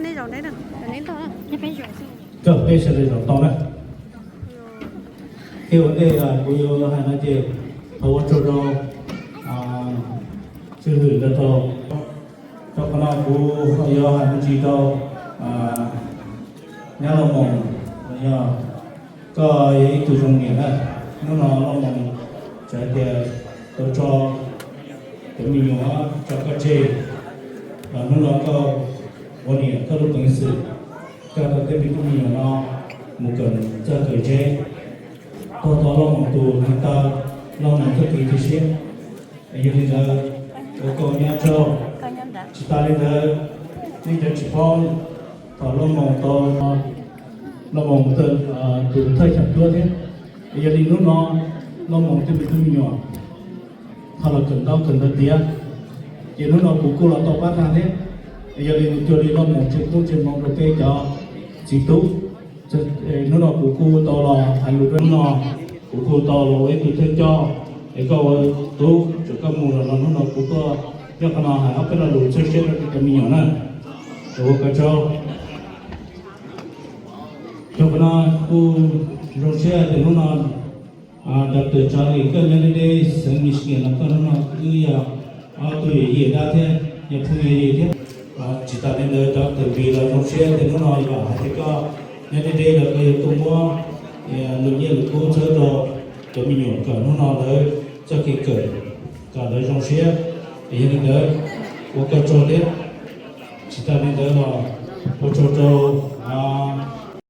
Koj peb sawv daws zaum tau na. Thiab ua ntej kuv yuav hais no ces thov ua tsaug rau tswj hwm rau rau. Rau qhov no kuv yuav hais me ntsis rau nyab Lauj Moos, yog koj yog ib tug zoo niam na, hnub no Lauj Moos txawm hais tias tau tso cov me nyuam tso koj tseg, los hnub no koj ua niam koj lub peev xwm coj tau tej me tub me nyuam no mus kawm txawj kawm ntse, tuag tau Lauj Moos tus neeg taw, Lauj Moos txoj kev cia siab. Yog li ntawd, ua koj nyab tsaug. Tsis tas li ntawd, nej cov tsis paub, thaum Lauj Moos tau, Lauj Moos tus thawj xyoo tuab thiab, yog li hnub no Lauj Moos tej me tub me nyuam ho los kawm ntau kawm ntawv tiav, ces hnub no kuv kuj los tau pab tag thiab. Yog li nws cuag li Lauj Moos tsev koob tsev hmoov rau peb cov txiv tub. Hnub no kuv kuj tau los hais lus rau hnub no, kuv kuj tau los ua ib tug thawj coj, es koj ua tub tsuas koj mus los no hnub no kuv tuaj nyob qhov no hais ob peb lo lus txhawb siab rau kuv cov me nyuam na. Es ua koj tsaug. Rau qhov no kuj zoo siab tias hnub no cov tawm tso li koj nyob deb deb xeev Michigan no koj hnub no wb yog ob tug yawm yij yawm dab thiab yog phooj yog ywg thiab. Tsis tas li ntawd cov tawm npis los zoo siab tias hnub no yog hais tias koj nyob deb deb los koj yuav tuaj muab lub nyiaj lub kub txhawb rau cov me nyuam kom hnub no lawv txoj kev kawm kom lawv zoo siab. Yog li ntawd ua koj tsaug thiab. Tsis tas li ntawd los ua tsaug rau